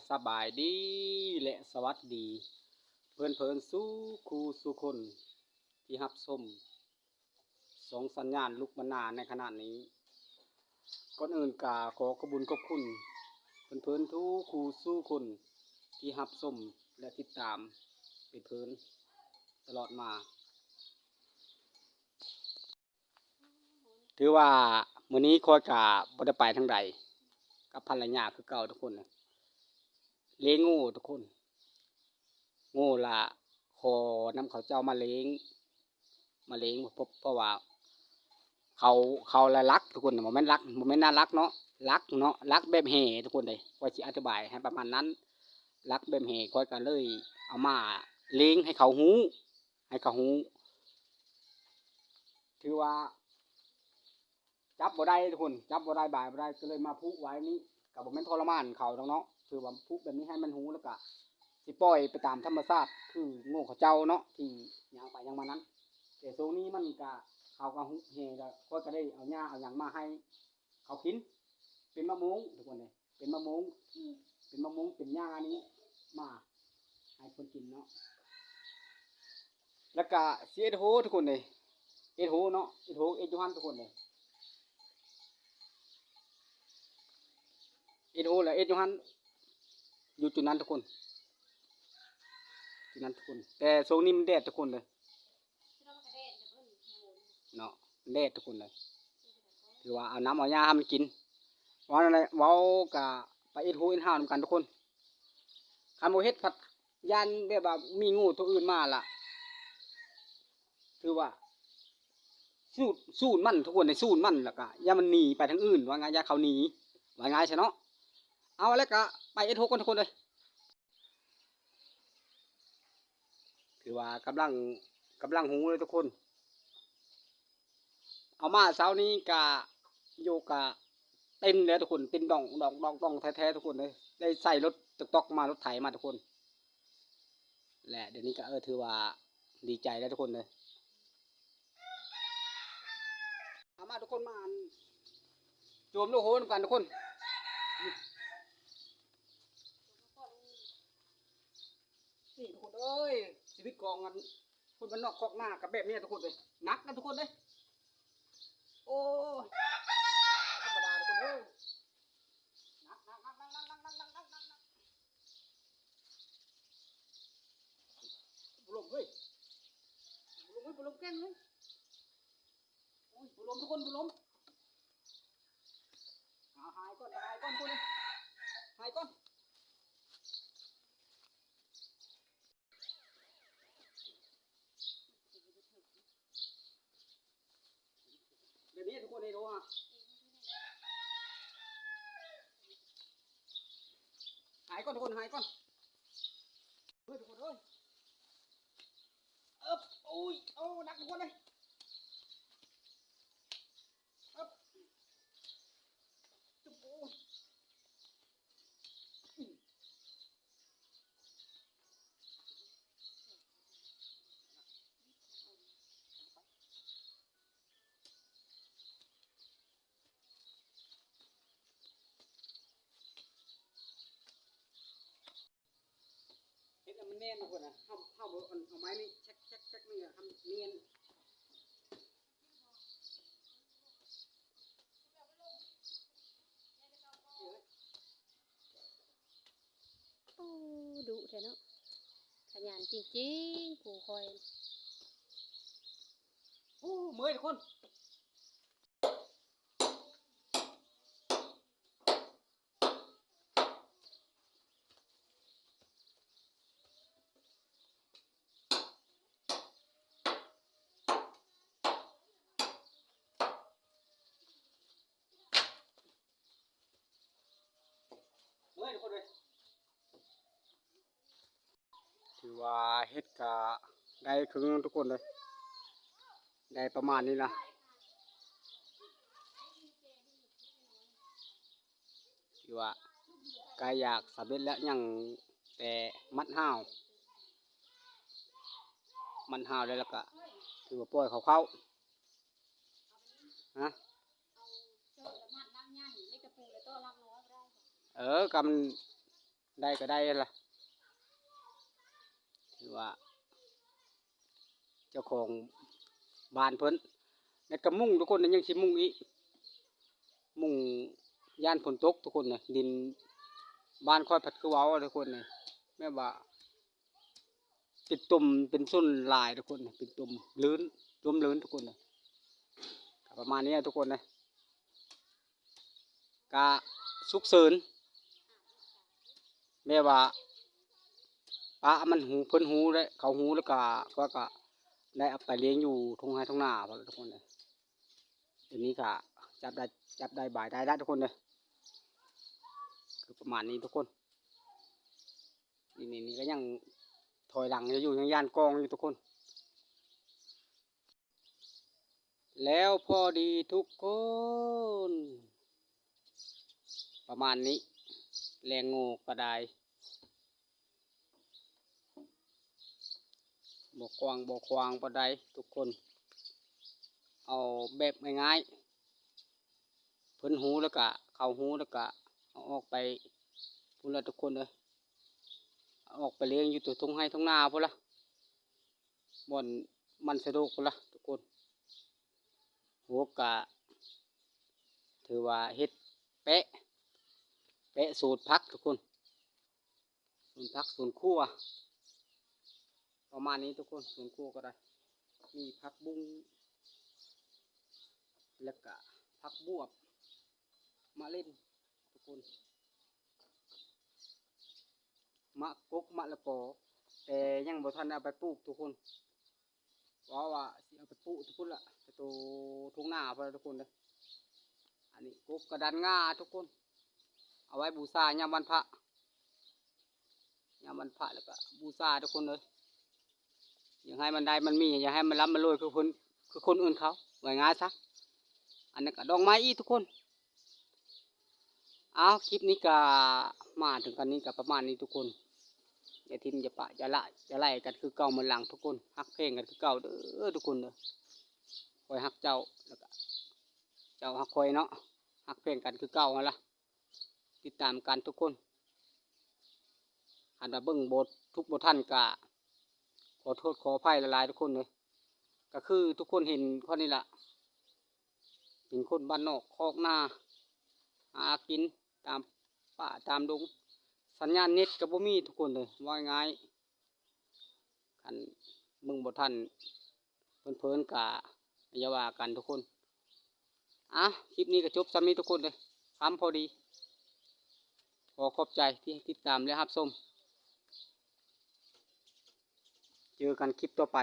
ສະບາຍດີ ແລະ ສະຫວັດດີ ເພື່ອນໆ ສູ່ຄູ່ສູ່ຄົນທີ່ຮັບຊົມຊ່ອງສັນຍານລຸກບັນນາໃນຂະນະນີ້. ກ່ອນອື່ນກະຂໍຂອບບຸນຂອບຄຸນເພື່ອນໆ ທຸກຄູ່ສູ່ຄົນທີ່ຮັບຊົມ ແລະ ຕິດຕາມເປັນເພື່ອນຕະຫຼອດມາ. ຖືວ່າມື້ນີ້ຂ້ອຍກະບໍ່ໄດ້ໄປທາງໃດ ກັບພັນລະຍາຄືເກົ່າທຸກຄົນ. ລ້ຽງງູທຸກຄົນ ງູລະຂໍນຳເຂົາເຈົ້າມາລ້ຽງ ມາລ້ຽງ ເພາະ ເພາະວ່າເຂົາ ເຂົາລະລັກທຸກຄົນ ບໍ່ແມ່ນລັກ ບໍ່ແມ່ນໜ້າລັກເນາະ ລັກເນາະ ລັກແບບແຮ່ທຸກຄົນເດ້. ຂ້ອຍຊິອະທິບາຍໃຫ້ປະມານນັ້ນ ລັກແບບແຮ່ ຂ້ອຍກະເລີຍເອົາມາລ້ຽງໃຫ້ເຂົາຮູ້ ໃຫ້ເຂົາຮູ້ ຖືວ່າຈັບບໍ່ໄດ້ທຸກຄົນ ຈັບບໍ່ໄດ້ ບາຍບໍ່ໄດ້ ກະເລີຍມາຜູກໄວ້ນີ້ ກະບໍ່ແມ່ນທໍລະມານເຂົາດອກເນາະ ຖືວ່າຜູກແບບນີ້ໃຫ້ມັນຮູ້ ແລ້ວກະຊິປ່ອຍໄປຕາມທຳມະຊາດ ຄືງູເຂົາເຈົ້າເນາະ ທີ່ຍ່າງໄປຍ່າງມານັ້ນ. ແຕ່ຊ່ວງນີ້ມັນກະ ເຂົາກະຮູ້ແຮ່ ແລ້ວຂ້ອຍກະໄດ້ເອົາຫຍ້າເອົາຫຍັງມາໃຫ້ເຂົາກິນ ເປັນມະມ່ວງທຸກຄົນເດ້. ເປັນມະມ່ວງ ເປັນມະມ່ວງ ເປັນຫຍ້ານີ້ມາໃຫ້ເພິ່ນກິນເນາະ. ແລ້ວກະຊິເຮັດໂຮທຸກຄົນເດ້ ເຮັດໂຮເນາະ ເຮັດໂຮ ເຮັດຢູ່ຫັ້ນທຸກຄົນເດ້ ເຮັດໂຮ ແລ້ວເຮັດຢູ່ຫັ້ນ ຢູ່ຈຸດນັ້ນທຸກຄົນ ຈຸດນັ້ນທຸກຄົນ. ແຕ່ຊ່ວງນີ້ມັນແດດທຸກຄົນເດ້ ເນາະ ແດດທຸກຄົນເລີຍ. ຖືວ່າເອົານ້ຳເອົາຫຍ້າໃຫ້ມັນກິນ ເວົ້ານັ້ນແຫຼະ ເວົ້າກະໄປເຮັດຮູ້ເຮັດຮ່າວນຳກັນທຸກຄົນ. ຄັນບໍ່ເຮັດພັດຢ້ານແບບວ່າມີງູໂຕອື່ນມາລະ ຖືວ່າສູນ ສູນມັນທຸກຄົນ ໃຫ້ສູນມັນ ແລ້ວກະຢ່າມັນໜີໄປທາງອື່ນ ວ່າງ່າຍ ຢ່າເຂົາໜີ ວ່າງ່າຍຊະເນາະ. ເອົາ ແລ້ວກະໄປເຮັດໂຮກ່ອນທຸກຄົນເອີຍ. ຖືວ່າກຳລັງ ກຳລັງຮູ້ເລີຍທຸກຄົນ. ເອົາມາເຊົ້ານີ້ກະ ໂຍກະເຕັມແລ້ວທຸກຄົນ ເຕັມດອງ ດອງ ດອງ ດອງແທ້ໆ ທຸກຄົນເອີຍ. ໄດ້ໃສ່ລົດຕັກຕອກມາ ລົດໄຖມາທຸກຄົນ ແລະ ດຽວນີ້ກະ ເອີ ຖືວ່າດີໃຈແລ້ວທຸກຄົນເອີຍ. ເອົາມາທຸກຄົນ ມາອັນ ໂຈມລູກໂຮນຳກັນທຸກຄົນ. ນີ້ທຸກຄົນເອີຍ ຊີວິດຂອງອັນຄົນບ້ານນອກຄອກນາກະແບບນີ້ທຸກຄົນເອີຍ ໜັກນະທຸກຄົນເອີຍ. ໂອ້ຍ ທຳມະດາທຸກຄົນເອີຍ ໜັກໆໆໆໆໆໆໆ. ບໍ່ລົງເວີຍ ບໍ່ລົງເວີຍ ບໍ່ລົງແກ່ງເວີຍ. ໂອ້ຍ ບໍ່ລົງທຸກຄົນ ບໍ່ລົງ. ຫາ ຫາຍກ່ອນ ຫາຍກ່ອນທຸກຄົນເອີຍ ຫາຍກ່ອນ. ແບບນີ້ທຸກຄົນ ໃຫ້ໂທຫາ ຫາຍກ່ອນທຸກຄົນ ຫາຍກ່ອນ. ເຮີ້ຍ ທຸກຄົນເອີຍ ເອີບ ໂອ້ຍ ໂອ້ ໜັກທຸກຄົນເອີຍ ເອີບ ຈຸບ ໂອ້ຍ. ເຮັດໃຫ້ມັນແໜ້ນພຸ້ນນະ ເຮົາ ເຮົາເອົາໄມ້ນີ້ແຊກໆໆ ນີ້ໃຫ້ມັນແໜ້ນ. ໂອ້ ດຸແທ້ເນາະ ຂະຫຍັນຈິງໆ ຜູ້ຂ້ອຍ. ໂອ້ ເມື່ອຍທຸກຄົນ. ຖືວ່າເຮັດກະໄດ້ເຄິ່ງໜຶ່ງທຸກຄົນເດີ ໄດ້ປະມານນີ້ລະ ຖືວ່າໃກ້ຢາກສຳເລັດແລ້ວ ຍັງແຕ່ມັດຫາວ ມັດຫາວແລ້ວ ແລ້ວກະຖືວ່າປ່ອຍເຂົາເຂົ້າ ຮະ ເອີ ກະມັນ ໄດ້ກໍໄດ້ຫັ້ນລະ ຖືວ່າເຈົ້າຂອງບ້ານເພິ່ນ ແລ້ວກໍມຸງທຸກຄົນ ຍັງຊິມຸງອີກ ມຸງຢ້ານຝົນຕົກທຸກຄົນນະ. ດິນບ້ານຂ້ອຍພັດຄືເວົ້າທຸກຄົນນະ ແບບວ່າ ເປັນຕົມເປັນສົ້ນຫຼາຍທຸກຄົນ ເປັນຕົມລື່ນ ຕົມລື່ນທຸກຄົນ ກໍປະມານນີ້ທຸກຄົນເດີ. ກະສຸກເສີນ ແບບວ່າປະມັນຮູ້ ເພິ່ນຮູ້ແລ້ວ ເຂົາຮູ້ແລ້ວກະ ເຂົາກະໄດ້ເອົາໄປລ້ຽງຢູ່ທົ່ງໄຮ່ທົ່ງນາພຸ້ນແຫຼະທຸກຄົນເດີ. ດຽວນີ້ກະຈັບໄດ້ ຈັບໄດ້ບາຍໄດ້ລະທຸກຄົນເດີ ຄືປະມານນີ້ທຸກຄົນ. ນີ້ ນີ້ ນີ້ກໍຍັງຖອຍຫຼັງຢູ່ ຍັງຢ້ານກ້ອງຢູ່ທຸກຄົນ. ແລ້ວພໍດີທຸກຄົນ ປະມານນີ້ ແລງໂງ່ກໍໄດ້ ບໍ່ກວ້າງບໍ່ຂວາງປານໃດທຸກຄົນ ເອົາແບບງ່າຍໆ ເພິ່ນຮູ້ແລ້ວກະ ເຂົາຮູ້ແລ້ວກະ ເອົາອອກໄປພຸ້ນລະທຸກຄົນເອີຍ ເອົາອອກໄປລ້ຽງຢູ່ຕົວທົ່ງໄຮ່ທົ່ງນາພຸ້ນລະ ບ່ອນມັນສະດວກພຸ້ນລະທຸກຄົນ. ໂອ້ ກະຖືວ່າເຮັດແປະ ແປະສວນຜັກທຸກຄົນ ສວນຜັກສວນຄົວ ປະມານນີ້ທຸກຄົນ. ສວນຄົວກໍໄດ້ ມີຜັກບຸ້ງ ແລ້ວກະຜັກບວບ ມະເລັນທຸກຄົນ ໝາກກົກ ມະລະກໍ ແຕ່ຍັງບໍ່ທັນໄດ້ເອົາໄປປູກທຸກຄົນ ເວົ້າວ່າຊິເອົາໄປປູກຢູ່ພຸ້ນລະ ແຕ່ໂຕທົ່ງນາພຸ້ນລະທຸກຄົນເດີ. ອັນນີ້ກົກກະດັນງາທຸກຄົນ ເອົາໄວ້ບູຊາຍາມວັນພະ ຍາມວັນພະແລ້ວກະບູຊາທຸກຄົນເອີຍ. ຢາກໃຫ້ມັນໄດ້ມັນມີ ຢາກໃຫ້ມັນລ່ຳມັນລວຍຄືຄົນ ຄືຄົນອື່ນເຂົາ ວ່າງ່າຍຊະ. ອັນນັ້ນກະດອກໄມ້ອີກທຸກຄົນ. ເອົາ ຄລິບນີ້ກະມາເຖິງກັນນີ້ກະປະມານນີ້ທຸກຄົນ. ຢ່າຖິ້ມຢ່າປະ ຢ່າລະ ຢ່າໄລ່ກັນຄືເກົ່າເໝືອນຫຼັງທຸກຄົນ ຮັກແພງກັນຄືເກົ່າເດີທຸກຄົນເດີ. ຂ້ອຍຮັກເຈົ້າ ແລ້ວກະເຈົ້າຮັກຂ້ອຍເນາະ ຮັກແພງກັນຄືເກົ່າຫັ້ນລະ. ຕິດຕາມກັນທຸກຄົນ. ຄັນວ່າເບິ່ງບໍ່ທຸກບໍ່ທັນກະຂໍໂທດຂໍອະໄພຫຼາຍໆທຸກຄົນເດີ. ກະຄືທຸກຄົນເຫັນຂ້ອຍນີ້ລະ ເປັນຄົນບ້ານນອກຄອກນາ ຫາກິນຕາມປ່າຕາມດົງ ສັນຍານເນັດກະບໍ່ມີທຸກຄົນເດີ ເວົ້າງ່າຍໆ. ຄັນເບິ່ງບໍ່ທັນເພີນໆກະຢ່າວ່າກັນທຸກຄົນ. ອ່ະ ຄລິບນີ້ກະຈົບສ່ຳນີ້ທຸກຄົນເດີ ຄ່ຳພໍດີ. ຂໍຂອບໃຈທີ່ຕິດຕາມ ແລະ ຮັບຊົມ. ເຈີກັນຄລິບຕໍ່ໄປ.